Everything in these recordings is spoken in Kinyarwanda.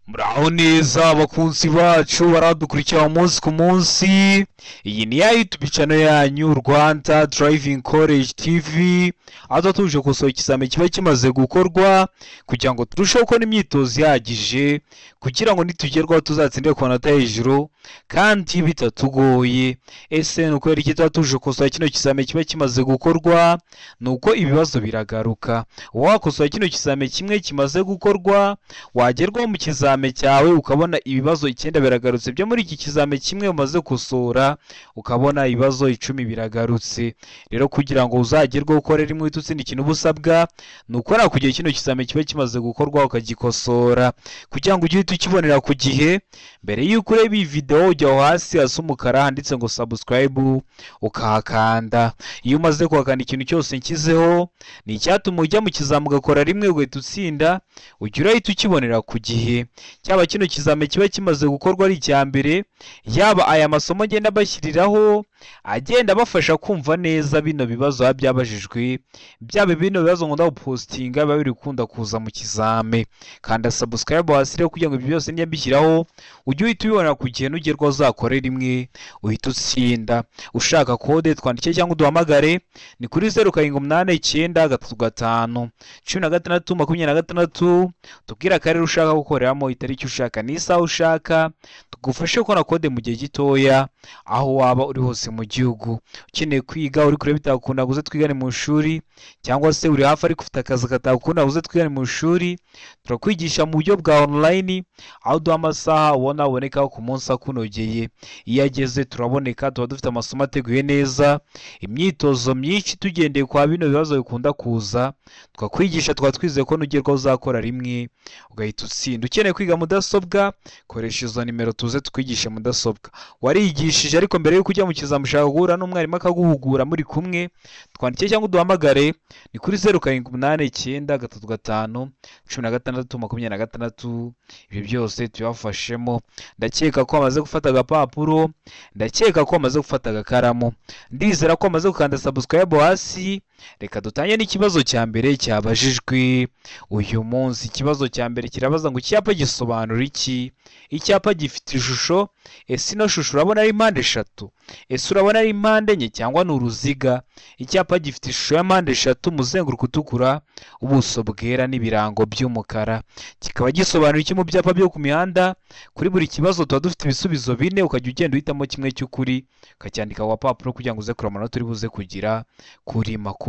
Muraho neza abakunzi bacu baradukurikira umunsi ku munsi. Iyi ni ya YouTube channel yanyu Rwanda Driving College TV, aho tuje gukosora ikizami kiba kimaze gukorwa kugira ngo turusheho gukora imyitozo ihagije, kugira ngo nitugerwaho tuzatsinde ku manota hejuru kandi bitatugoye. Ese ni ukubera iki tuba tuje gukosora kino kizami kiba kimaze gukorwa? Ni uko ibibazo biragaruka. Wakosora kino kizami kimwe kimaze gukorwa, wagerwaho mu kizami cyawe ukabona ibibazo 9 biragarutse byo muri iki kizame kimwe umaze gukosora, ukabona ibibazo 10 biragarutse. Rero kugira ngo uzagerwe ukore rimwe uhite utsinda, ikintu uba usabwa ni ukora kugira kino kizame kiba kimaze gukorwa ukagikosora, kugira ngo ujye uhita ukibonera ku gihe. Mbere y'uko ureba iyi video, ujya aho hasi hasa umukara handitse ngo subscribe, ukahakanda. Iyo umaze kuhakanda, ikintu cyose nshyizeho ni icyatuma ujya mu kizami ugakora rimwe ugahita utsinda, ujya urahita ukibonera ku gihe. Cyaba kino kizame kiba kimaze gukorwa ari icya mbere, yaba aya masomo ngenda bashyiriraho agenda abafasha kumva neza bino bibazo biba byabajijwe, byaba bino bibazo nkunda gupostinga biba biri gukunda kuza mu kizame. Kanda subscribe hasi rero kugira ngo ibyo byose njya mbishyiraho ujye uhita ubibona ku gihe, nugerwaho uzakore rimwe uhita utsinda. Ushaka kode, twandike cyangwa uduhamagare, ni kuri 0789351626. Tubwire akarere ushaka gukoreramo, itariki ushaka n'isaha ushaka, tugufashe kubona kode mu gihe gitoya aho waba uri hose mu gihugu. Ukeneye kwiga uri kure bitakunda ngo uze twigane mu ishuri, cyangwa se uri hafi ariko ufite akazi katakunda ngo uze twigane mu ishuri, turakwigisha mu buryo bwa online, aho duha amasaha ubona aboneka ku munsi akunogeye. Iyo ageze turaboneka, tuba dufite amasomo ateguye neza, imyitozo myinshi tugendeye kwa bino bibazo bikunda kuza, tukakwigisha. Tukaba twizeye ko nugerwaho uzakora rimwe ugahita utsinda. Ukeneye kwiga mudasobwa, koresha izo nimero tuze tukwigishe mudasobwa. Warigishije ariko mbere y'uko ujya mu kizami ushaka guhura n'umwarimu akaguhugura muri kumwe, twandike cyangwa uduhamagare, ni kuri 0789351626. Ibi byose tubafashemo. Ndakeka ko wamaze gufata agapapuro, ndakeka ko wamaze gufata agakaramu, ndizera ko wamaze gukanda subscribe hasi. Reka dutangire n'ikibazo cya mbere cyabajijwe uyu munsi. Ikibazo cya mbere kirabaza ngo icyapa gisobanura iki? Icyapa gifite ishusho. Ese ino shusho urabona ari impande eshatu? Ese urabona ari impande enye cyangwa ni uruziga? Icyapa gifite ishusho ya mpande eshatu, umuzenguruko utukura, ubuso bwera n'ibirango by'umukara. Kikaba gisobanura iki mu byapa byo ku mihanda? Kuri buri kibazo tuba dufite ibisubizo 4, ukajya ugenda uhitamo kimwe cy'ukuri ukacyandika ku gapapuro kugira ngo uze kureba amanota uri buze kugira kuri 20.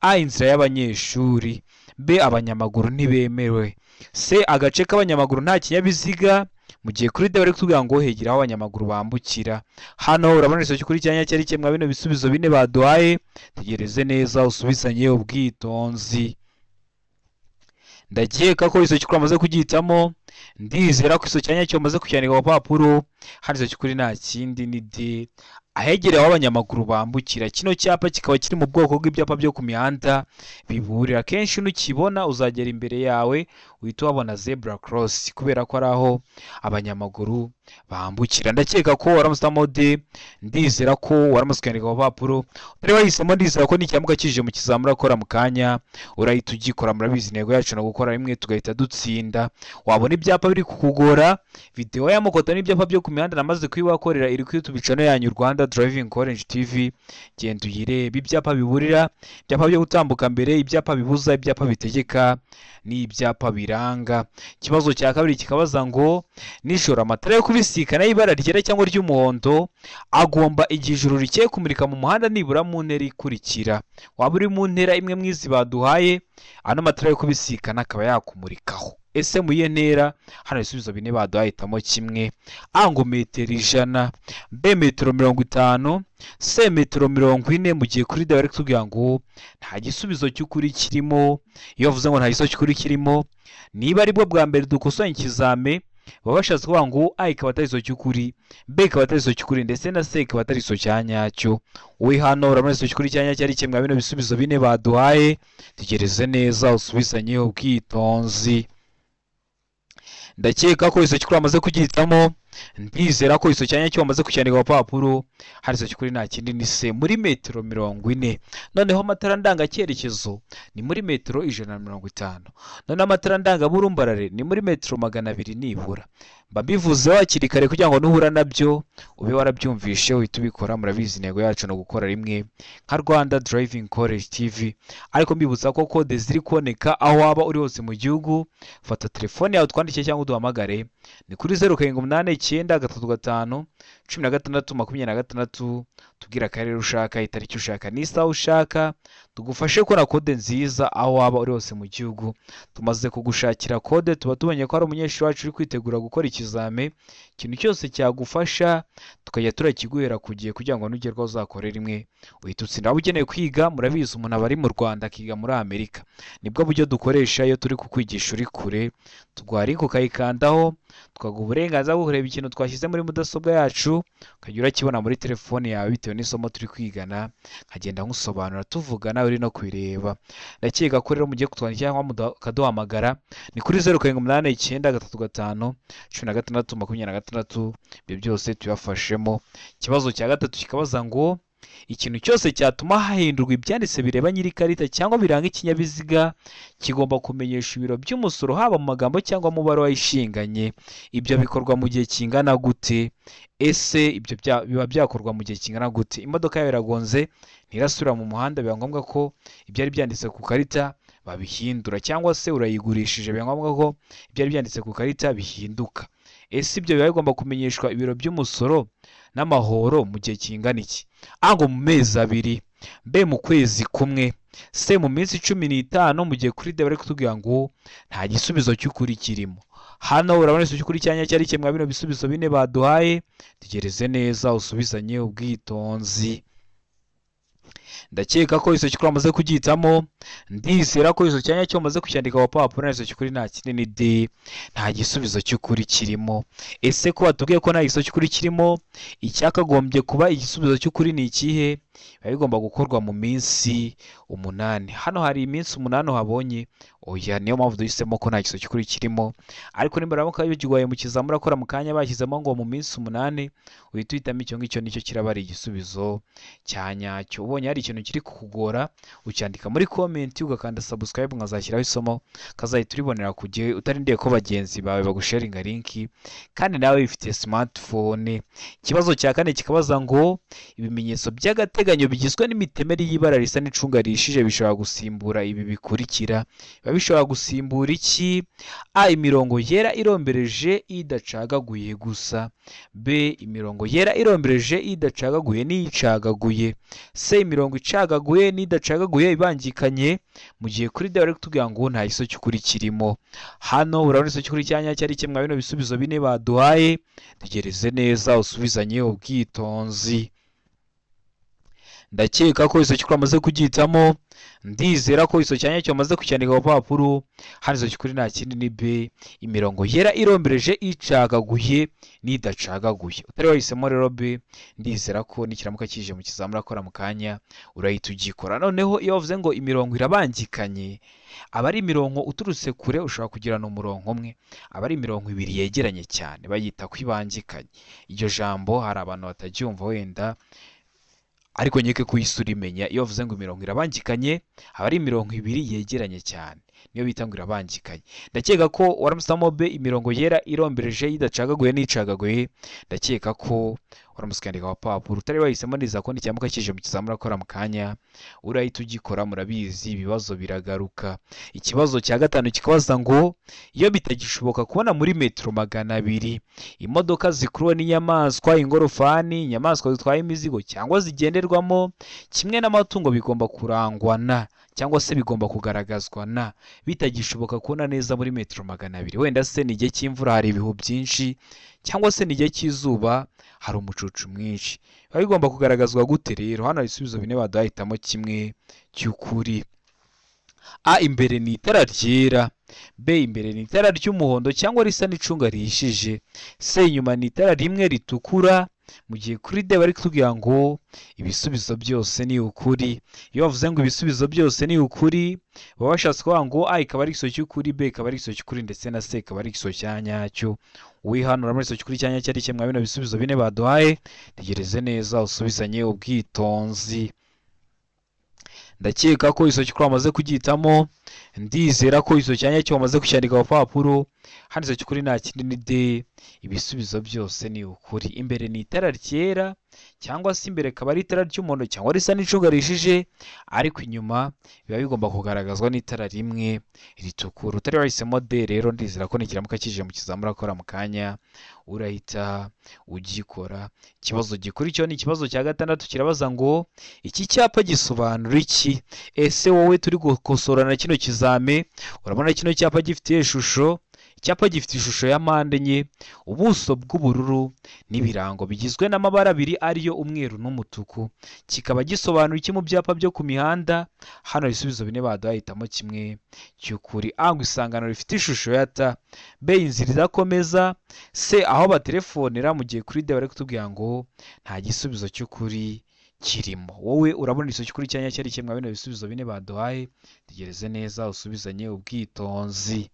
A, inzira y'abanyeshuri. B, abanyamaguru ntibemewe. C, agace k'abanyamaguru nta kinyabiziga. Mu gihe kuri D bari kutubwira ngo hegera aho abanyamaguru bambukira. Hano urabona igisubizo cy'ukuri cya nyacyo ari kimwe bino bisubizo 4 baduhaye. Tegereze neza usubizanye ubwitonzi. Ndakeka ko igisubizo cy'ukuri wamaze kugihitamo, ndizera ko igisubizo cya nyacyo wamaze kucyandika ku gapapuro. Hano igisubizo cy'ukuri nta kindi, ni D, ahegereye aho abanyamaguru bambukira. Kino cyapa kikaba kiri mu bwoko bw'ibyapa byo ku mihanda biburira. Kenshi nukibona uzagera imbere yawe uhita wabona zebra cross, kubera ko ari aho abanyamaguru bambukira. Ndakeka ko waramusitamo D, ndizera ko waramutse ukandika ku gapapuro. Utari wahisemo, ndizera ko n'icyambuka kije mu kizamura urakora mu kanya urahita ugikora. Murabizi intego yacu ni ugukora rimwe tugahita dutsinda. Wabona ibyapa biri kukugora, video y'amokota n'ibyapa byo ku mihanda namaze kuyibakorera, iri kuri YouTube channel yanyu Rwanda Driving College TV, genda uyirebe. Ibyapa biburira, ibyapa byo gutambuka mbere, ibyapa bibuza, ibyapa bitegeka n'ibyapa biranga. Ikibazo cya kabiri kikabaza ngo nijoro amatara yo kubisikana y'ibara ryera cyangwa ry'umuhondo agomba igihe ijoro rikeye kumurika mu muhanda nibura mu ntera ikurikira. Waba uri mu ntera imwe mwizi baduhaye, ano matara yo kubisikana akaba yakumurikaho. Ese mu iyihe ntera? Hano ibisubizo 4 baduhaye, hitamo kimwe. A ngo metero 100, B metero 50, C metero 40. Mu gihe kuri D bari kutubwira ngo nta gisubizo cy'ukuri kirimo. Iyo bavuze ngo nta gisubizo cy'ukuri kirimo, niba aribwo bwa mbere dukosoye ikizame, baba bashatse kuvuga ngo A ikaba atari igisubizo cy'ukuri, B ikaba atari igisubizo cy'ukuri, ndetse na C ikaba atari igisubizo cya nyacyo. Wowe hano urabona igisubizo cy'ukuri cya nyacyo ari kimwe bino bisubizo 4 baduhaye. Tegereze neza usubizanye ubwitonzi. Ndakeka ko igisubizo cy'ukuri wamaze kugihitamo. Ndizera ko iso cyanya cyo wamaze kucyandika ku papuro. Hari iso cy'ukuri nta kindi ni C, muri metero 40. Noneho amatara ndangacyerekezo ni muri metero 150. Noneho amatara ndangaburumbarare ni muri metero 200 nibura. Mba mbivuze hakiri kare kugira ngo nuhura nabyo ube warabyumvishe uhite ubikora. Murabizi intego yacu ni ugukora rimwe nka Rwanda Driving College TV. Ariko mbibutsa ko kode ziri kuboneka aho waba uri hose mu gihugu. Fata telefone yawe twandike cyangwa uduhamagare, ni kuri 0 7 8 9 3 5 16 26. Tubwira akarere ushaka, itariki ushaka n'isaha ushaka, tugufashe kubona kode nziza aho waba uri hose mu gihugu. Tumaze kugushakira kode, tuba tubonye ko hari umunyeshuri wacu uri kwitegura gukora ikizame. Ikintu cyose cyagufasha tukajya turakiguhera ku gihe kugira ngo nugerwaho uzakore rimwe uhite utsinda. Waba ukeneye kwiga, murabizi umuntu aba ari mu Rwanda akiga muri Amerika, nibwo buryo dukoresha iyo turi kukwigisha uri kure. Tuguha link ukayikandaho, tukaguha uburenganzira bwo kureba ikintu twashyize muri mudasobwa yacu, ukajya urakibona muri telefone yawe bitewe n'isomo turi kwigana, nkagenda nkusobanura tuvugana uri no kubireba. Ndakeka ko rero mugiye kutwandikira cyangwa mukaduhamagara, ni kuri 0 7 8 9 3 5 16 26. Ibyo byose tubafashemo. Ikibazo cya gatatu kikabaza ngo ikintu cyose cyatuma hahindurwa ibyanditse bireba nyir'ikarita cyangwa biranga ikinyabiziga kigomba kumenyesha ibiro by'umusoro haba mu magambo cyangwa mu baruwa ishinganye. Ibyo bikorwa mu gihe kingana gute? Ese ibyo biba byakorwa mu gihe kingana gute? Imodoka yawe iragonze ntirasubira mu muhanda, biba ngombwa ko ibyari byanditse ku karita babihindura, cyangwa se urayigurishije biba ngombwa ko ibyari byanditse ku karita bihinduka. Ese ibyo biba bigomba kumenyeshwa ibiro by'umusoro n'amahoro mu gihe kingana iki? A ngo mu mezi 2, B mu kwezi kumwe, C mu minsi 15, mu gihe kuri D bari kutubwira ngo nta gisubizo cy'ukuri kirimo. Hano urabona igisubizo cy'ukuri cyanya cyari kimwe bino bisubizo bine baduhaye. Tegereze neza usubizanye ubwitonzi. Ndakeka ko iso cy'ukuri wamaze kugihitamo. Ndizera ko iso cyanya cyo wamaze kucyandika ku papuro. Iso cy'ukuri nta kinini D, nta gisubizo cy'ukuri kirimo. Ese ko batubwiye ko nta gisubizo cy'ukuri kirimo, icyakagombye kuba igisubizo cy'ukuri ni ikihe? Biba bigomba gukorwa mu minsi 8. Hano hari iminsi 8 uhabonye? Oya, niyo mpamvu duhisemo ko nta gisubizo cy'ukuri kirimo. Ariko nimba baramuka bigwaye mu kizamini urakora mu kanya bashyizemo ngo mu minsi 8, uhita uhitamo icyo ngicyo, nicyo kiraba ari igisubizo cya nyacyo. Ubonye hari ikintu kiri kukugora ucyandika muri comment, ugakanda subscribe, nkazashyiraho isomo kazahita uribonera ku gihe, utarindiye ko bagenzi bawe bagusharinga link, kandi nawe wifitiye smartphone. Ikibazo cya kane kikabaza ngo ibimenyetso by'agateganyo bigizwe n'imitemeri y'ibara risa n'icunga rihishije bishobora gusimbura ibi bikurikira. Biba bishobora gusimbura iki? A imirongo yera irombereje idacagaguye gusa, B imirongo yera irombereje idacagaguye n'iyicagaguye, C imirongo icagaguye n'idacagaguye ibangikanye, mu gihe kuri D bari kutubwira ngo nta gisubizo cy'ukuri kirimo. Hano urabona igisubizo cy'ukuri cyanya cyari kimwe bino bisubizo bine baduhaye. Tegereze neza usubizanye ubwitonzi. Ndakeka ko iso cy'ukuri wamaze kugihitamo. Ndizera ko iso cyanya cyo wamaze kucyandika ku papuro. Hano iso cy'ukuri nta kindi ni B, imirongo yera irombereje icagaguye n'idacagaguye. Utari wahisemo rero B, ndizera ko nikiramuka kije mu kizamini urakora mu kanya urahita ugikora. Noneho iyo bavuze ngo imirongo irabangikanye, aba ari imirongo uturutse kure ushobora kugirana umurongo umwe, aba ari imirongo ibiri yegeranye cyane, bayita ko ibangikanye. Iryo jambo hari abantu bataryumva wenda, ariko nkeke kuyisura imenya. Iyo bavuze ngo imirongo irabangikanye, aba ari imirongo ibiri yegeranye cyane, niyo bita ngo irabangikanye. Ndakeka ko waramusamo B, imirongo yera irombereje idacagaguye n'icagaguye. Ndakeka ko waramusa ukandika wa papuro. Utari wahisemo neza ko nicyamuka kije mu kizamini urakora mu kanya urahita ugikora. Murabizi ibibazo biragaruka. Ikibazo cya gatanu kikabaza ngo iyo bitagishoboka kubona muri metero 200 imodoka zikuruwe n'inyamaswa, ingorofani, inyamaswa zitwaye imizigo cyangwa zigenderwamo kimwe n'amatungo bigomba kurangwa na cyangwa se bigomba kugaragazwa na bitagishoboka kubona neza muri metero 200. Wenda se ni igihe cy'imvura hari ibihu byinshi, cyangwa se ni igihe cy'izuba hari umucucu mwinshi. Biba bigomba kugaragazwa gute rero? Hano hari ibisubizo bine baduhitamo kimwe cy'ukuri. A imbere ni itara ryera, B imbere ni itara ry'umuhondo cyangwa risa n'icunga rihishije, C inyuma ni itara rimwe ritukura, Mu gihe kuri D bari kutubwira ngo ibisubizo byose ni ukuri. Iyo bavuze ngo ibisubizo byose ni ukuri, baba bashatse kuvuga ngo A ikaba ari igisubizo cy'ukuri, B ikaba ari igisubizo cy'ukuri, ndetse na C ikaba ari igisubizo cya nyacyo. Uwihanura muri igisubizo cy'ukuri cya nyacyo ari kimwe bino bisubizo bine baduhaye. Tegereze neza usubizanye ubwitonzi. Ndakeka ko igisubizo cy'ukuri wamaze kugihitamo, ndizera ko igisubizo cya nyacyo wamaze kucyandika ku papuro. Hano igisubizo cy'ukuri nta kindi ni D, ibisubizo byose ni ukuri. Imbere ni itara ryera cyangwa se imbere akaba ari itara ry'umuhondo cyangwa risa n'icunga rishije, ariko inyuma biba bigomba kugaragazwa n'itara rimwe ritukura. Utari wahisemo D rero ndizera ko nikiramuka kije mu kizamini urakora mu kanya urahita ugikora. Ikibazo gikurikiyeho ni ikibazo cya gatandatu, kirabaza ngo iki cyapa gisobanura iki? Ese wowe turi gukosorana kino kizame, urabona kino cyapa gifite ishusho? Icyapa gifite ishusho ya mpande enye, ubuso bw'ubururu n'ibirango bigizwe n'amabara abiri ariyo umweru n'umutuku. Kikaba gisobanura iki mu byapa byo ku mihanda? Hano ibisubizo bine baduhaye, hitamo kimwe cy'ukuri. A ngo isangano rifite ishusho ya T, B inzira idakomeza, C aho batelefonera, mu gihe kuri D bari kutubwira ngo nta gisubizo cy'ukuri kirimo. Wowe urabona igisubizo cy'ukuri cya nyacyo ari kimwe bino bisubizo bine baduhaye. Tegereze neza usubizanye ubwitonzi.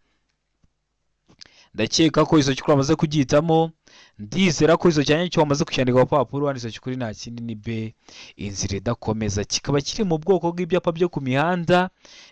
Ndakeka ko igisubizo cy'ukuri wamaze kugihitamo, ndizera ko igisubizo cya nyacyo wamaze kucyandika ku papuro. Hano igisubizo cy'ukuri nta kindi ni B, inzira idakomeza. Kikaba kiri mu bwoko bw'ibyapa byo ku mihanda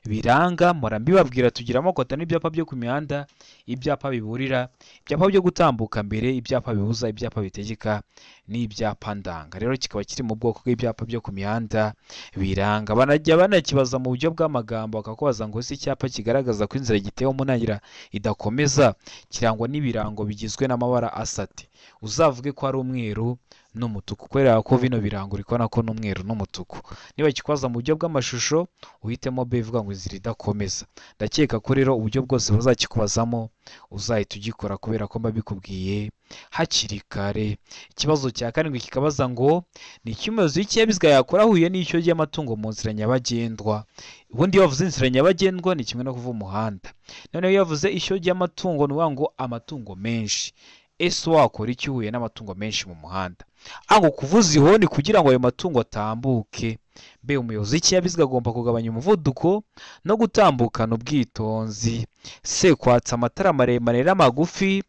biranga, mpora mbibabwira tugira amoko atanu y'ibyapa byo ku mihanda: ibyapa biburira, ibyapa byo gutambuka mbere, ibyapa bibuza, ibyapa bitegeka n'ibyapa ndanga. Rero kikaba kiri mu bwoko bw'ibyapa byo ku mihanda biranga. Banajya banakibaza mu buryo bw'amagambo, bakakubaza ngo ese icyapa kigaragaza ko inzira gitewe mu ntangiriro idakomeza kirangwa n'ibirango bigizwe n'amabara asate? Uzavuge ko ari umweru n'umutuku, kubera ko bino birango uri kubona ko n'umweru n'umutuku. Niba kikwaza mu buryo bw'amashusho uhitemo B ivuga ngo inzira idakomeza. Ndakeka ko rero uburyo bwose bazakikubazamo uzahita ugikora, kubera ko mbabikubwiye hakiri kare. Ikibazo cya karindwi kikabaza ngo ni iki umuyobozi w'ikinyabiziga yakora ahuye n'ishyo ry'amatungo mu nzira nyabagendwa? Ubundi iyo bavuze inzira nyabagendwa ni kimwe no kuva umuhanda. Noneho iyo bavuze ishyo ry'amatungo ni ukuvuga ngo amatungo menshi. Ese wakora iki uhuye n'amatungo menshi mu muhanda? A ngo kuvuza ihoni kugira ngo ayo matungo atambuke. B umuyobozi w'ikinyabiziga agomba kugabanya umuvuduko no gutambukana ubwitonzi. C kwatsa amatara maremare n'amagufi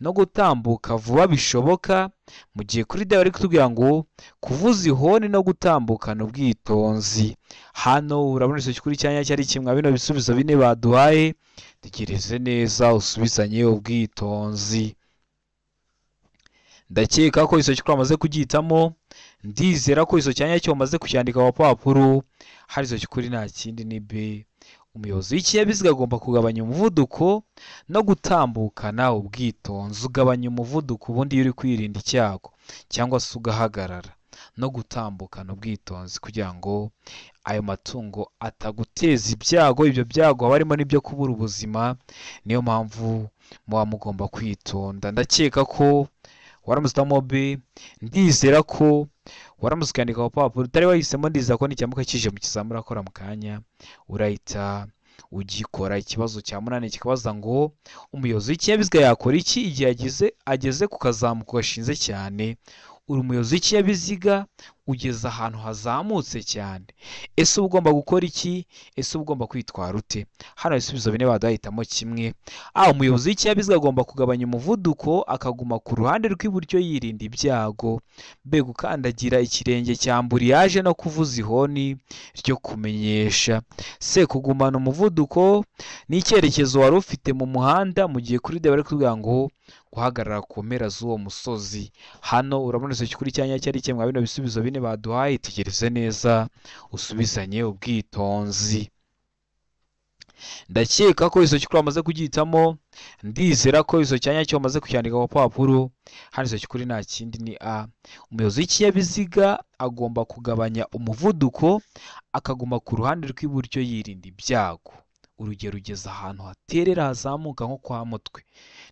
no gutambuka vuba bishoboka. Mu gihe kuri D bari kutubwira ngo kuvuza ihoni no gutambukana ubwitonzi. Hano urabona igisubizo cy'ukuri cya nyacyo ari kimwe bino bisubizo bine baduhaye. Tegereze neza usubizanye ubwitonzi. Ndakeka ko igisubizo cy'ukuri wamaze kugihitamo, ndizera ko igisubizo cya nyacyo wamaze kucyandika ku papuro. Hari igisubizo cy'ukuri nta kindi ni B. Umuyobozi w'ikinyabiziga agomba kugabanya umuvuduko no gutambukana ubwitonzi. Ugabanya umuvuduko ubundi iyo uri kwirinda icyago cyangwa se ugahagarara, no gutambukana ubwitonzi kugira ngo ayo matungo ataguteza ibyago. Ibyo byago haba harimo n'ibyo kubura ubuzima, niyo mpamvu muba mugomba kwitonda. Ndakeka ko waramutse uhitamo B, ndizera ko waramutse ukandika ku papuro. Utari wahisemo ndizera ko nikiramuka kije mu kizamini urakora mu kanya urahita ugikora. Ikibazo cya munani kikabaza ngo umuyobozi w'ikinyabiziga yakora iki igihe ageze ku kazamuko gashinze cyane? Uri umuyobozi w'ikinyabiziga ugeze ahantu hazamutse cyane, ese uba ugomba gukora iki? Ese uba ugomba kwitwara ute? Hano ibisubizo bine baduhitamo kimwe. A umuyobozi w'ikinyabiziga agomba kugabanya umuvuduko akaguma ku ruhande rw'iburyo yirinda ibyago. B gukandagira ikirenge cya amburiyaje no kuvuza ihoni ryo kumenyesha. C kugumana umuvuduko n'icyerekezo wari ufite mu muhanda. Mu gihe kuri D bari kutubwira ngo guhagarara ku mpera z'uwo musozi. Hano urabona igisubizo cy'ukuri cya nyacyo ari kimwe bino bisubizo bine baduhaye. Tegereze neza usubizanye ubwitonzi. Ndakeka ko igisubizo cy'ukuri wamaze kugihitamo, ndizera ko igisubizo cya nyacyo wamaze kucyandika ku papuro. Hano igisubizo cy'ukuri nta kindi ni A. Umuyobozi w'ikinyabiziga agomba kugabanya umuvuduko akaguma ku ruhande rw'iburyo yirinda ibyago. Urugero ugeze ahantu haterera hazamuka nko kwa Mutwe.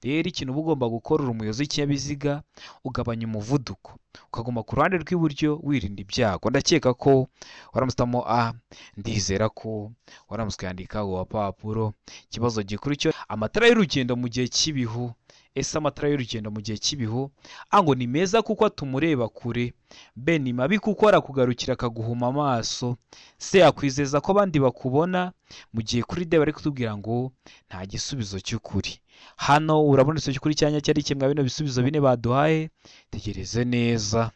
Rero ikintu uba ugomba gukora uri umuyobozi w'ikinyabiziga, ugabanya umuvuduko ukaguma ku ruhande rw'iburyo wirinda ibyago. Ndakeka ko waramutse uhitamo A, ndizera ko waramutse ukandika ku papuro. Ikibazo gikurikiyeho, amatara y'urugendo mu gihe cy'ibihu. Ese amatara y'urugendo mu gihe cy'ibihu, A ngo ni meza kuko atuma ureba kure, B ni mabi kuko arakugarukira akaguhuma amaso, C akwizeza ko abandi bakubona, mu gihe kuri D bari kutubwira ngo nta gisubizo cy'ukuri. Hano urabona igisubizo cy'ukuri cyanya cyari kimwe bino bisubizo bine baduhaye, tegereze neza.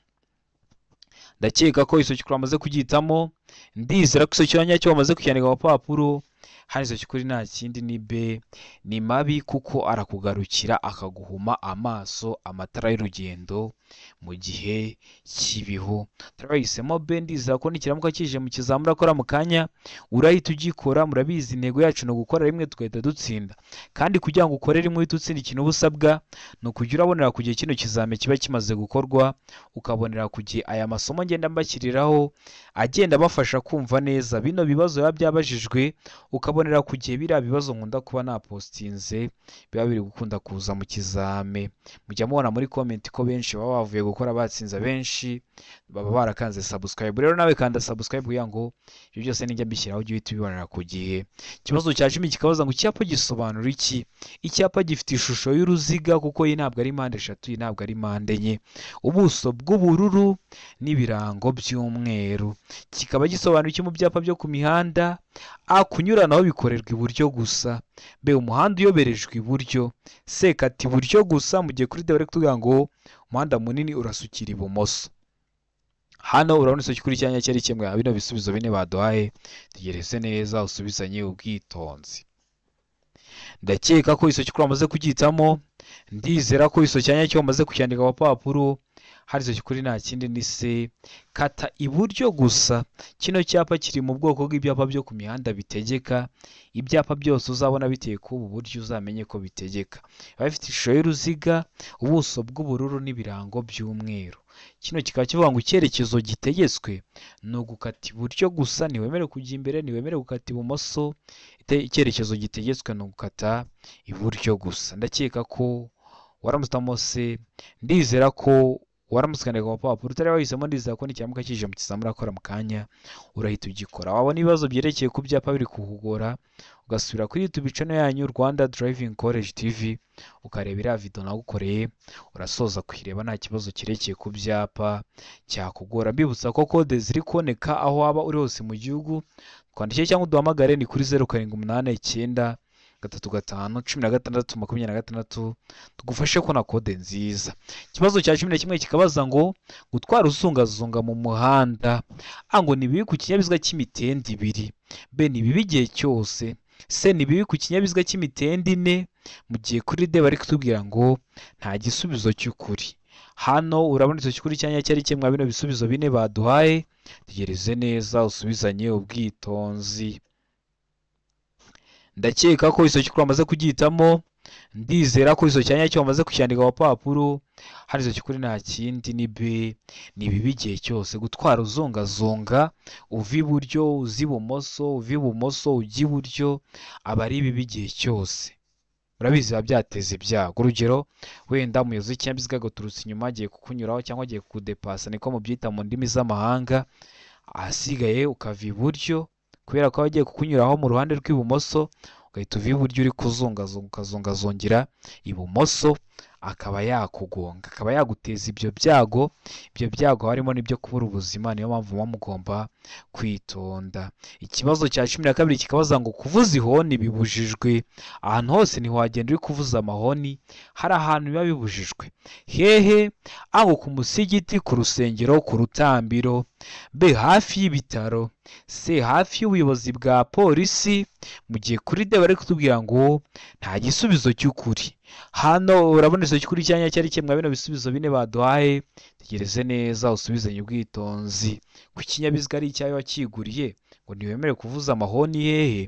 Ndakeka ko igisubizo cy'ukuri bamaze kugihitamo, ndizera ko igisubizo cyanya cyo bamaze kucyandika ku papuro. Hano igisubizo cy'ukuri nta kindi ni B, ni mabi kuko arakugarukira akaguhuma amaso amatara y'urugendo mu gihe cy'ibihu. Turabahisemo B, ndizera ko nikiramuka kije mu kizamura akora mu kanya urahita ugikora. Murabizi intego yacu ni ugukora rimwe tugahita dutsinda, kandi kugira ngo ukore rimwe uhite utsinda ikintu uba usabwa ni ukujya urabonera ku gihe kino kizame kiba kimaze gukorwa, ukabonera ku gihe aya masomo ngenda mbashyiriraho agenda abafasha kumva neza bino bibazo biba byabajijwe, ukabonera ku gihe biriya bibazo nkunda kuba napostinze biba biri gukunda kuza mu kizame. Mujya mubona muri comment ko benshi baba bavuye gukora batsinze, benshi baba barakanze subscribe. Rero nawe kanda subscribe kugira ngo ibyo byose nijya mbishyiraho ujye uhita ubibonera ku gihe. Ikibazo cya 10 kikabaza ngo icyapa gisobanura iki? Icyapa gifite ishusho y'uruziga kuko iyi ntabwo ari mpande eshatu, iyi ntabwo ari mpande enye, ubuso bw'ubururu n'ibirango by'umweru. Kikaba gisobanura iki mu byapa byo ku mihanda? A kunyuranaho bikorerwa iburyo gusa, B umuhanda uyoberejwe iburyo, C kata iburyo gusa, mu gihe kuri D bari kutubwira ngo umuhanda munini urasukira ibumoso. Hano urabona igisubizo cy'ukuri cyanya cyari kimwe bino bisubizo bine baduhaye, tegereze neza usubizanye ubwitonzi. Ndakeka ko igisubizo cy'ukuri bamaze kugihitamo, ndizera ko igisubizo cyanya cyo bamaze kucyandika ku papuro. Hari igisubizo cy'ukuri nta kindi ni C, kata iburyo gusa. Kino cyapa kiri mu bwoko bw'ibyapa byo ku mihanda bitegeka. Ibyapa byose uzabona biteye k'ubu buryo uzamenye ko bitegeka. Biba bifite ishusho y'uruziga, ubuso bw'ubururu n'ibirango by'umweru. Kino kikaba kivuga ngo icyerekezo gitegetswe ni ugukata iburyo gusa, ntiwemerewe kujya imbere, ntiwemerewe gukata ibumoso. Icyerekezo gitegetswe ni ugukata iburyo gusa. Ndakeka ko waramutse C, ndizera ko waramutse ukandika ku papuro utari wahisemo, ndizera ko nikiramuka kije mu kizamura akora mu kanya urahita ugikora. Wabona ibibazo byerekeye ku byapa biri kukugora ugasubira kuri YouTube channel yanyu Rwanda Driving College TV ukareba iriya video nagukoreye, urasoza kuyireba nta kibazo cyerekeye ku byapa cyakugora. Mbibutsa ko kode ziri kuboneka aho waba uri hose mu gihugu, twandikire cyangwa uduhamagare ni kuri 0 7 8 9 3 5 16 26 tugufashe kubona kode nziza. Ikibazo cya 11 kikabaza ngo gutwara uzungazunga mu muhanda, A ngo ni bibi ku kinyabiziga cy'imitende ibiri, B ni bibi igihe cyose, C ni bibi ku kinyabiziga cy'imitende ine, mu gihe kuri D bari kutubwira ngo nta gisubizo cy'ukuri. Hano urabona igisubizo cy'ukuri cyanya cyari kimwe bino bisubizo bine baduhaye, tegereze neza usubizanye ubwitonzi. Ndakeka ko igisubizo cy'ukuri bamaze kugihitamo, ndizera ko igisubizo cyanya cyo bamaze kucyandika ku papuro. Hano igisubizo cy'ukuri nta kindi ni B, ni bibi igihe cyose. Gutwara uzungazunga uva iburyo uza ibumoso, uva ibumoso ujya iburyo, aba ari bibi igihe cyose. Murabizi biba byateza ibyago. Urugero wenda umuyobozi w'ikinyabiziga agaturutse inyuma agiye kukunyuraho cyangwa agiye kukudepasa, niko mubyita mu ndimi z'amahanga, ahasigaye ukava iburyo kubera ko agiye kukunyuraho mu ruhande rw'ibumoso, ugahita uva iburyo uri kuzungazunga ukazungazungira ibumoso, akaba yakugonga, akaba yaguteza ibyo byago. Ibyo byago harimo n'ibyo kubura ubuzima, niyo mpamvu muba mugomba kwitonda. Ikibazo cya 12 kikabaza ngo kuvuza ihoni bibujijwe. Ahantu hose ntiwagenda uri kuvuza amahoni, hari ahantu biba bibujijwe. Hehe? Aho ku musigiti, ku rusengero, ku rutambiro, B hafi y'ibitaro, C hafi y'ubuyobozi bwa polisi, mu gihe kuri D bari kutubwira ngo nta gisubizo cy'ukuri. Hano urabona igisubizo cy'ukuri cyanya cyari kimwe bino bisubizo bine baduhaye, tegereze neza usubizanye ubwitonzi. Ku kinyabiziga ari icyawe wakiguriye ngo ntiwemerewe kuvuza amahoni hehe?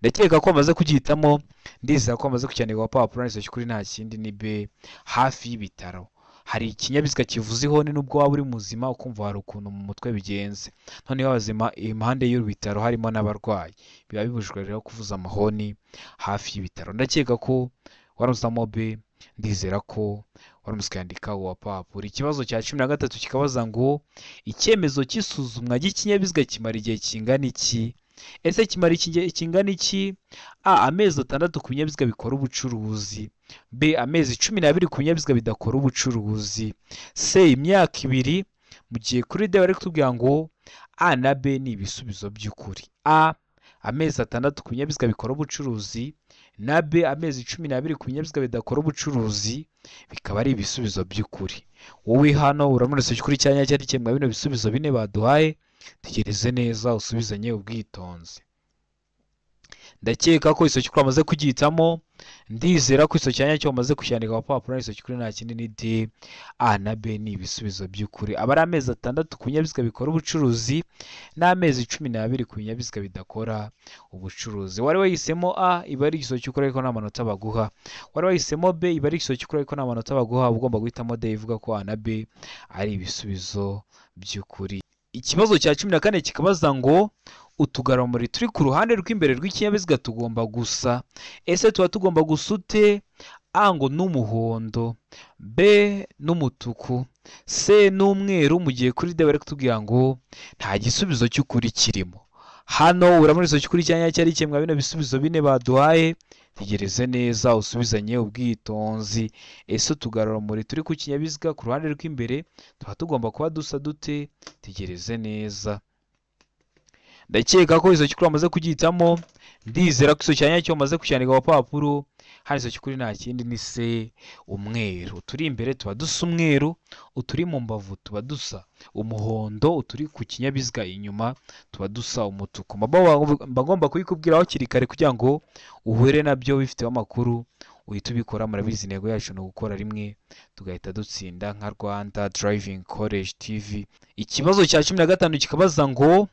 Ndakeka ko bamaze kugihitamo, ndizera ko bamaze kucyandika ku papuro. Igisubizo cy'ukuri nta kindi ni B hafi y'ibitaro. Hari ikinyabiziga kivuza ihoni nubwo waba uri muzima ukumva hari ukuntu mu mutwe bigenze. Noneho abazima impande y'ibitaro harimo n'abarwayi, biba bibujijwe rero kuvuza amahoni hafi y'ibitaro. Ndakeka ko waramutse B, ndizera ko waramutse ukandika uwa papuro. Ikibazo cya 13 kikabaza ngo icyemezo cy'isuzumwa ry'ikinyabiziga kimara igihe kingana iki? Ese kimara ikingana iki? A, amezi 6 ku binyabiziga bikora ubucuruzi. B, amezi 12 ku binyabiziga bidakora ubucuruzi. C, imyaka 2. Mu gihe kuri D bari kutubwira ngo A na B ni ibisubizo by'ukuri. A, amezi 6 ku binyabiziga bikora ubucuruzi, na B, amezi 12 ku binyabiziga bidakora ubucuruzi, bikaba ari ibisubizo by'ukuri. Wowe hano urabona cy'ukuri cyanya cyari kimwe bino bisubizo bine baduhaye, tegereze neza usubizanye ubwitonzi. Ndakeka ko iso cy'ukuri wamaze kugihitamo, ndizera ko iso cyanya cyo wamaze kucyandika ku papuro, iso cy'ukuri nta kindi ni D. A na B ni ibisubizo by'ukuri. Aba ari amezi 6 ku binyabiziga bikora ubucuruzi n'amezi 12 ku binyabiziga bidakora ubucuruzi. Wari wahisemo A, iba ari igiso cy'ukuri ariko nta manota baguha. Wari wahisemo B, iba ari igiso cy'ukuri ariko nta manota baguha. Ugomba guhitamo D ivuga ko A na B ari ibisubizo by'ukuri. Ikibazo cya 14 kikabaza ngo utugarurarumuri turi ku ruhande rw'imbere rw'ikinyabiziga tugomba gusa. Ese tuba tugomba gusa ute? A ngo n'umuhondo, B n'umutuku, C n'umweru. Mu gihe kuri D bari kutubwira ngo nta gisubizo cy'ukuri kirimo. Hano urabona iso cy'ukuri cyanya cyari kimwe bino bisubizo bine baduhaye. Tegereze neza usubizanye ubwitonzi. Ese utugarurarumuri turi ku kinyabiziga ku ruhande rw'imbere tuba tugomba kuba dusa dute? Tegereze neza. Ndakeka ko iso cy'ukuri wamaze kugihitamo, ndizera ko iso cyanya cyo wamaze kucyandika ku papuro. Hano iso cy'ukuri nta kindi ni C, umweru. Uturi imbere tuba dusa umweru, uturi mu mbavu tuba dusa umuhondo, uturi ku kinyabiziga inyuma tuba dusa umutuku. Mba ngomba kubikubwira hakiri kare kugira ngo uhure nabyo bifiteho amakuru uhita ubikora. Murabizi intego yacu ni ugukora rimwe tugahita dutsinda nka Rwanda Driving College TV. Ikibazo cya 15 kikabaza ngo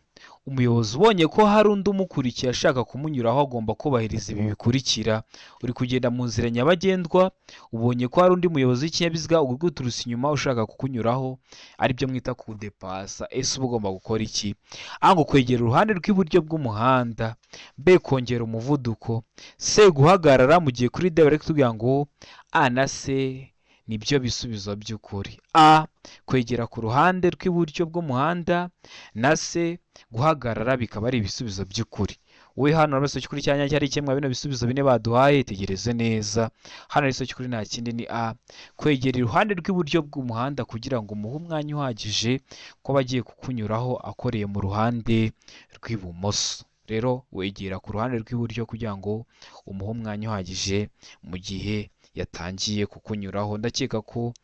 umuyobozi ubonye ko hari undi umukurikiye ashaka kumunyuraho agomba kubahiriza ibi bikurikira. Uri kugenda mu nzira nyabagendwa, ubonye ko hari undi muyobozi w'ikinyabiziga uguturutse inyuma ushaka kukunyuraho, aribyo mwita kudepasa. Ese uba ugomba gukora iki? A, ngo kwegera uruhande rw'iburyo bw'umuhanda, B, kongera umuvuduko, C, guhagarara. Mu gihe kuri D bari kutubwira ngo A na C nibyo bisubizo by'ukuri. A, kwegera ku ruhande rw'iburyo bw'umuhanda, na C, guhagarara, bikaba ari ibisubizo by'ukuri. Wowe hano urabona iso cy'ukuri cyanya cyari kimwe bino bisubizo bine baduhaye. Tegereze neza. Hano iso cy'ukuri nta kindi ni A, kwegera iruhande rw'iburyo bw'umuhanda kugira ngo umuhe umwanya uhagije ko abagiye kukunyuraho akoreye mu ruhande rw'ibumoso. Rero wegera ku ruhande rw'iburyo kugira ngo umuhe umwanya uhagije mu gihe yatangiye kukunyuraho. Ndakeka ko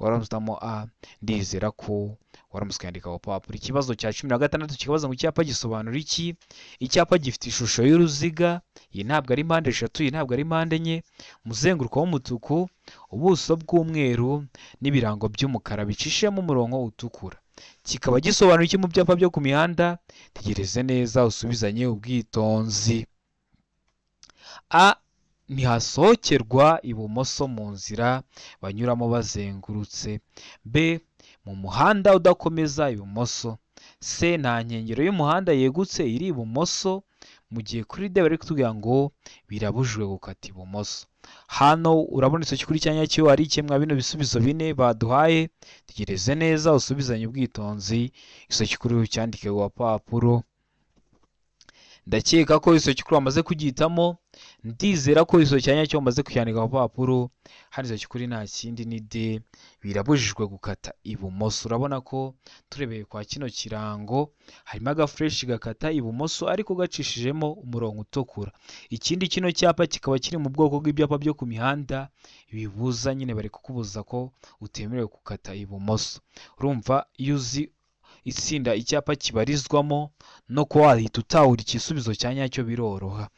waramutse A, ndizera ko waramutse ukandika ku papuro. Ikibazo cya 16 kikabaza ngo icyapa gisobanura iki? Icyapa gifite ishusho y'uruziga, iyi ntabwo ari mpande 3, iyi ntabwo ari mpande 4, umuzenguruko w'umutuku, ubuso bw'umweru n'ibirango by'umukara bicishemo umurongo utukura. Kikaba gisobanura iki mu byapa byo ku mihanda? Tegereze neza usubizanye ubwitonzi. A, ntihasohokerwa ibumoso mu nzira banyuramo bazengurutse. B, mu muhanda udakomeza ibumoso. C, nta nkengero y'umuhanda yegutse iri ibumoso. Mu gihe kuri D bari kutubwira ngo birabujijwe gukata ibumoso. Hano urabona iso cy'ukuri cyanya cyo ari kimwe bino bisubizo bine baduhaye. Tegereze neza usubizanye ubwitonzi, iso cy'ukuri ucyandike ku papuro. Ndakeka ko iso cy'ukuri wamaze kugihitamo, ndizera ko iso cyanya cyo wamaze kucyandika ku papuro. Hano iso cy'ukuri nta kindi ni D, birabujijwe gukata ibumoso. Urabona ko turebeye kwa kino kirango harimo agafureshi gakata ibumoso ariko gacishijemo umurongo utukura. Ikindi kino cyapa kikaba kiri mu bwoko bw'ibyapa byo ku mihanda bibuza, nyine bari kukubuza ko utemerewe gukata ibumoso. Urumva iyo uzi itsinda icyapa kibarizwamo no kuba wahita utahura igisubizo cya nyacyo biroroha.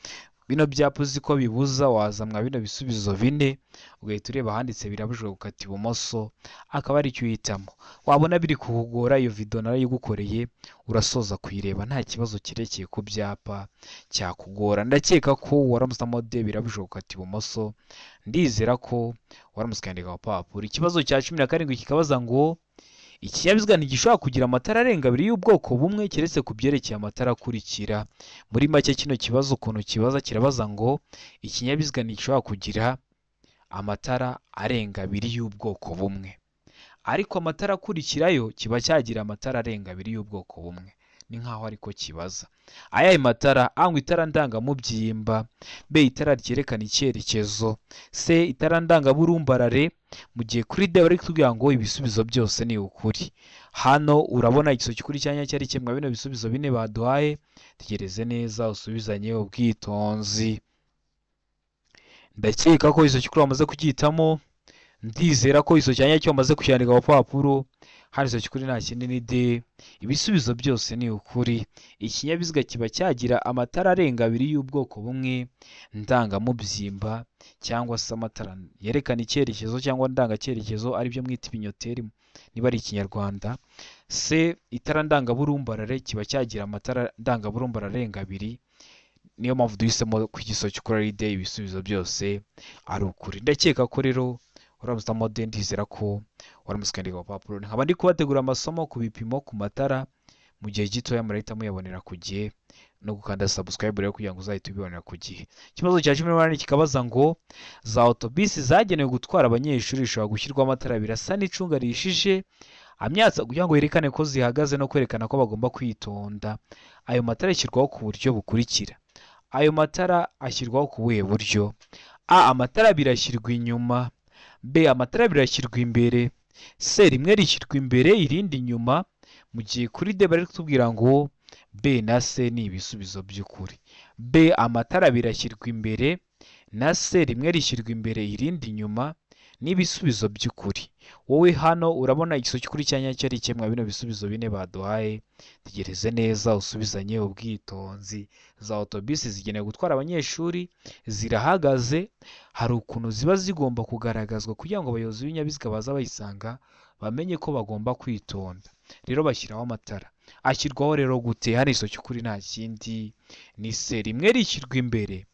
Bino byapa uzi ko bibuza, waza mwa bino bisubizo bine ugahita ureba ahanditse birabujijwe gukata ibumoso, akaba ari cyo uhitamo. Wabona biri kukugora, iyo video narayigukoreye, urasoza kuyireba nta kibazo kirekeye ku byapa cyakugora. Ndakeka ko waramutse D, birabujijwe gukata ibumoso, ndizera ko waramutse ukandika ku papuro. Ikibazo cya 17 kikabaza ngo ikinyabiziga ntigishobora kugira amatara arenga 2 y'ubwoko bumwe keretse ku byerekeye amatara akurikira. Muri make kino kibazo ukuntu kibaza kirabaza ngo ikinyabiziga ntigishobora kugira amatara arenga 2 y'ubwoko bumwe, ariko amatara akurikirayo kiba cyagira amatara arenga 2 y'ubwoko bumwe. Ni nkaho ariko kibaza. Ayahe matara? A ngo itara ndangamubyimba, B itara ryerekana icyerekezo, C itara ndangaburumbarare, mu gihe kuri D bari kutubwira ngo ibisubizo byose ni ukuri. Hano urabona igisubizo cy'ukuri cya nyacyo ari kimwe bino bisubizo bine baduhaye. Tegereze neza usubizanye ubwitonzi. Ndakeka ko igisubizo cy'ukuri wamaze kugihitamo, ndizera ko igisubizo cya nyacyo wamaze kucyandika ku papuro. Hano igisubizo cy'ukuri nta kindi ni D, ibisubizo byose ni ukuri. Ikinyabiziga kiba cyagira amatara arenga abiri y'ubwoko bumwe ndangamubyimba cyangwa se amatara yerekana icyerekezo cyangwa ndangacyerekezo, aribyo mwita ibinyoteri niba ari ikinyarwanda. C itara ndangaburumbarare kiba cyagira amatara ndangaburumbarare arenga abiri. Niyo mpamvu duhisemo ku igisubizo cy'ukuri ari D, ibisubizo byose ari ukuri. Ndakeka ko rero uramutse D, ndizera ko waramutse ukandika ku papuro. Nkaba ndi kubategura amasomo ku bipimo ku matara mu gihe gitoya, murahita muyabonera ku gihe, no gukanda subscribe rero kugira ngo uzahite ubibonera ku gihe. Ikibazo cya 18 kikabaza ngo za otobisi zagenewe gutwara abanyeshuri zishobora gushyirwaho amatara abiri asa n'icunga rihishije amyatsa kugira ngo yerekane ko zihagaze no kwerekana ko bagomba kwitonda. Ayo matara ashyirwaho ku buryo bukurikira. Ayo matara ashyirwaho ku buhe buryo? A amatara abiri ashyirwa inyuma, B amatara abiri ashyirwa imbere, C rimwe rishyirwa imbere irindi inyuma, mu gihe kuri D bari kutubwira ngo B na C ni ibisubizo by'ukuri. B amatara abiri ashyirwa imbere na C rimwe rishyirwa imbere irindi inyuma ni ibisubizo by'ukuri. Wowe hano urabona igisubizo cy'ukuri cya nyacyo ari kimwe bino bisubizo bine baduhaye. Tegereze neza usubizanye ubwitonzi. Za otobisi zigenewe gutwara abanyeshuri zirahagaze, hari ukuntu ziba zigomba kugaragazwa kugira ngo abayobozi b'ibinyabiziga baza bayisanga bamenye ko bagomba kwitonda. Rero bashyiraho amatara. Ashyirwaho rero gute? Hano igisubizo cy'ukuri nta kindi ni C, rimwe rishyirwa imbere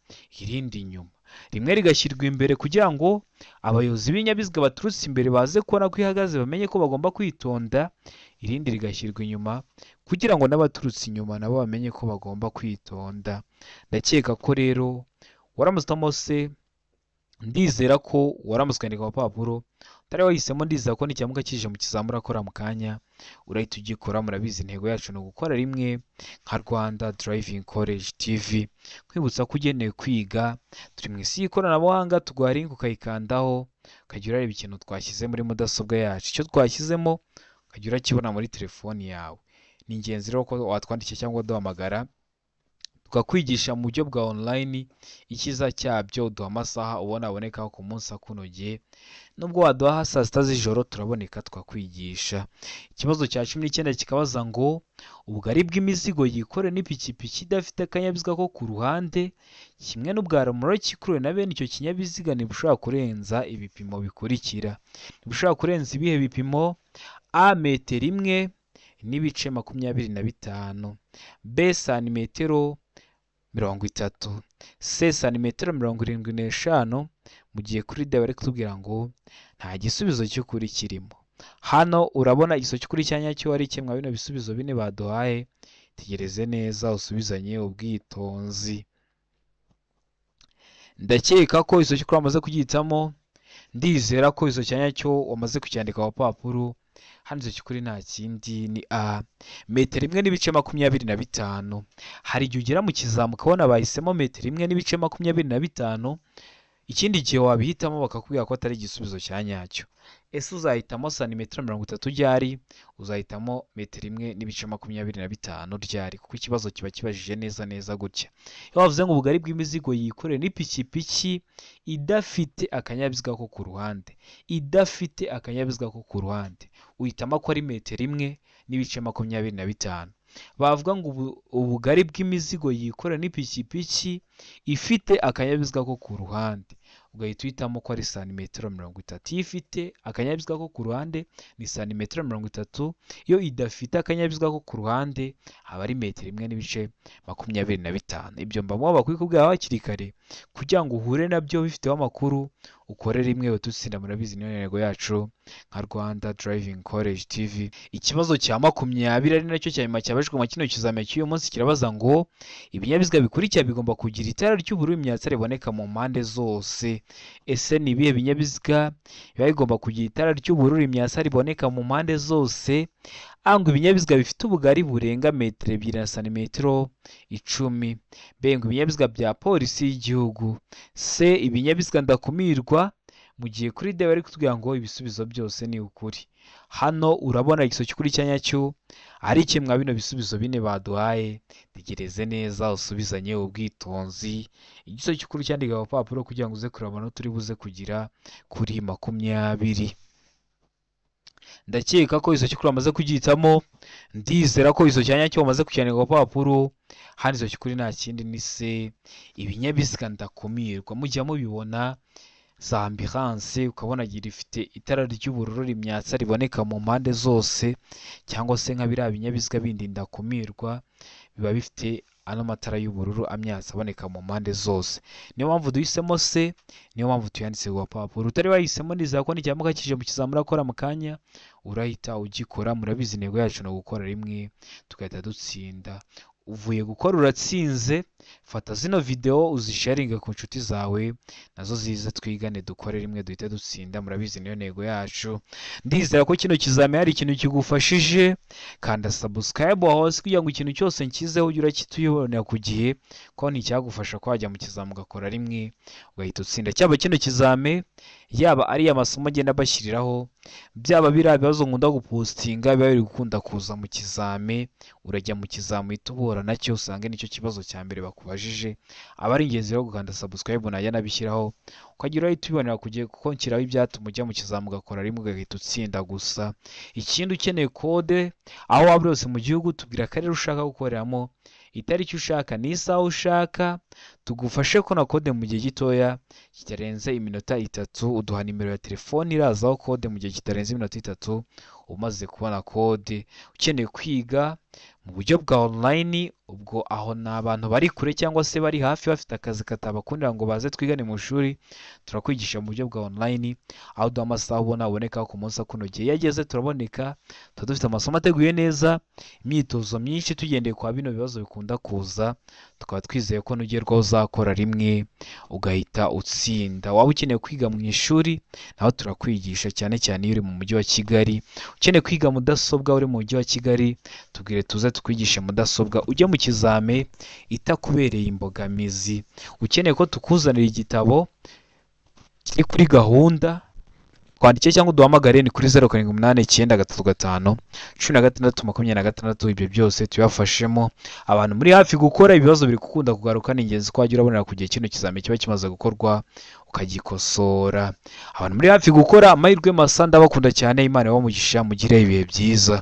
irindi inyuma. Rimwe rigashyirwa imbere kugira ngo abayobozi b'ibinyabiziga baturutse imbere baze kubona ko ihagaze bamenye ko bagomba kwitonda, irindi rigashyirwa inyuma kugira ngo n'abaturutse inyuma nabo bamenye ko bagomba kwitonda. Ndakeka ko rero waramutse uhitamo C, ndizera ko waramutse ukandika ku papuro utari wahisemo, ndizera ko nicyamuka kije mu kizamura akora mu kanya urahita ugikora. Murabizi intego yacu ni ugukora rimwe nka Rwanda Driving College TV. Nkwibutsa ko ugenewe kwiga, turi mu isi y'ikoranabuhanga, tuguha link ukayikandaho ukajya urareba ikintu twashyize muri mudasobwa yacu, icyo twashyizemo ukajya urakibona muri telefoni yawe. Ni ingenzi rero ko watwandikira cyangwa duhamagara tukakwigisha mu buryo bwa online. Icyiza cyabyo uduha amasaha ubona aboneka ku munsi akunogeye, nubwo waduha saa sita z'ijoro turaboneka tukakwigisha. Ikibazo cya 19 kikabaza ngo ubugari bw'imizigo yikorewe n'ipikipiki idafite akanyabiziga ko ku ruhande kimwe n'ubwa romoroki ikuruwe na bene icyo kinyabiziga ntibushobora kurenza ibipimo bikurikira. Ntibushobora kurenza ibihe bipimo? A metero imwe n'ibice 25, B santimetero 30, C santimetero 75, mu gihe kuri D bari kutubwira ngo nta gisubizo cy'ukuri kirimo. Hano urabona igisubizo cy'ukuri cya nyacyo ari kimwe bino bisubizo bine baduhaye. Tegereze neza usubizanye ubwitonzi. Ndakeka ko igisubizo cy'ukuri wamaze kugihitamo, ndizera ko igisubizo cya nyacyo wamaze kucyandika ku papuro. Hano igisubizo cy'ukuri nta kindi ni A, metero imwe n'ibice 25. Hari igihe ugera mu kizamu ukabona bahisemo metero imwe n'ibice 25, ikindi gihe wabihitamo bakakubwira ko atari igisubizo cya nyacyo. Ese uzahitamo santimetero 30 ryari? Uzahitamo metero imwe n'ibice 25 ryari? Kuko ikibazo kiba kibajije neza neza gutya. Iyo bavuze ngo ubugari bw'imizigo yikorewe n'ipikipiki idafite akanyabiziga ko ku ruhande, idafite akanyabiziga ko ku ruhande, uhitamo ko ari metero imwe n'ibice 25. Bavuga ngo ubugari bw'imizigo yikorewe n'ipikipiki ifite akanyabiziga ko ku ruhande, ugahita uhitamo ko ari santimetero 30. Iyo ifite akanyabiziga ko ku ruhande ni santimetero 30, iyo idafite akanyabiziga ko ku ruhande aba ari metero imwe n'ibice 25. Ibyo mba muba bakwiye kubwira hakiri kare kugira ngo uhure nabyo bifiteho amakuru, ukore rimwe ututsinda. Murabizi niyo ntego yacu nka Rwanda Driving College TV. Ikibazo cya 20 ari nacyo cya nyuma cyabajijwe mu kino kizamini cy'uyu munsi kirabaza ngo ibinyabiziga bikurikira bigomba kugira itara ry'ubururu imyatsa riboneka mu mpande zose. Ese ni ibihe binyabiziga biba bigomba kugira itara ry'ubururu imyatsa riboneka mu mpande zose? A ngo ibinyabiziga bifite ubugari burenga metero 2 na santimetero 10. B ngo ibinyabiziga bya polisi y'igihugu. C ibinyabiziga ndakumirwa. Mu gihe kuri D bari kutubwira ngo ibisubizo byose ni ukuri. Hano urabona igisubizo cy'ukuri cya nyacyo ari kimwe bino bisubizo bine baduhaye. Tegereze neza usubizanye ubwitonzi igisubizo cy'ukuri cyandika ku papuro kugira ngo uze kureba amanota uri buze kugira kuri 20. Ndakeka ko igisubizo cy'ukuri bamaze kugihitamo, ndizera ko igisubizo cya nyacyo bamaze kucyandika ku papuro. Hano igisubizo cy'ukuri nta kindi ni C, ibinyabiziga ndakumirwa. Mujya mubibona za ambulance ukabona rifite itara ry'ubururu rimyatsa riboneka mu mpande zose, cyangwa se nka biriya binyabiziga bindi ndakumirwa biba bifite ano matara y'ubururu amyatsa aboneka mu mpande zose. Niyo mpamvu duhisemo C, niyo mpamvu tuyanditse ku gapapuro. Utari wahisemo nizera ko n'icyambuka kije mu kizamura akora mu kanya urahita ugikora. Murabizi intego yacu ni ugukora rimwe tugahita dutsinda. Uvuye gukora uratsinze, fata zino video uzisharinge ku nshuti zawe nazo zize twigane dukore rimwe duhite dutsinda. Murabizi niyo ntego yacu. Ndizera ko kino kizami hari ikintu kigufashije. Kanda subscribe aho hasi kugira ngo ikintu cyose nkizeho ujye urakituyibonera ku gihe, ko nticyagufasha ko wajya mu kizami ugakora rimwe ugahita utsinda. Cyaba kino kizame, yaba ari amasomo agenda bashyiriraho, byaba biriya bibazo nkunda gupostinga biba biri gukunda kuza mu kizame, urajya mu kizami uhita uhura nacyo usange nicyo kibazo cya mbere bakubajije. Aba ari ingenzi rero gukanda subscribe najya nabishyiraho ukagira uhita ubibonera ku gihe, kuko nshyiraho ibyatuma ujya mu kizami ugakora rimwe ugahita utsinda gusa. Ikindi ukeneye kode aho waba uri hose mu gihugu, tubwira akarere ushaka gukoreramo, itariki ushaka n'isaha ushaka, tugufashe kubona kode mu gihe gitoya kitarenze iminota 3. Uduha nimero ya telefone irazaho kode mu gihe kitarenze iminota 3 umaze kubona kode. Ukeneye kwiga mu buryo bwa online, ubwo aho ni abantu bari kure cyangwa se bari hafi bafite akazi katabakundira ngo baze twigane mu ishuri, turakwigisha mu buryo bwa online, aho duha amasaha ubona aboneka ku munsi akunogeye. Iyo ageze turaboneka, tuba dufite amasomo ateguye neza, imyitozo myinshi tugendeye kwa bino bibazo bikunda kuza, tukaba twizeye ko nugerwaho uzakora rimwe ugahita utsinda. Waba ukeneye kwiga mu ishuri naho turakwigisha, cyane cyane iyo uri mu mujyi wa Kigali. Ukeneye kwiga mudasobwa uri mu mujyi wa Kigali, tubwire tuze tukwigishe mudasobwa ujye mu kizame itakubereye imbogamizi. Ukeneye ko tukuzanira igitabo kiri kuri gahunda, twandike cyangwa uduhamagare ni kuri 0 7 8 9 3 5 16 26. Ibyo byose tubafashemo. Abantu muri hafi gukora ibibazo biri gukunda kugaruka, ni ingenzi ko wajya urabonera ku gihe kino kizami kiba kimaze gukorwa ukagikosora. Abantu muri hafi gukora, amahirwe masa, ndabakunda cyane. Imana ibahe umugisha, mugire ibihe byiza.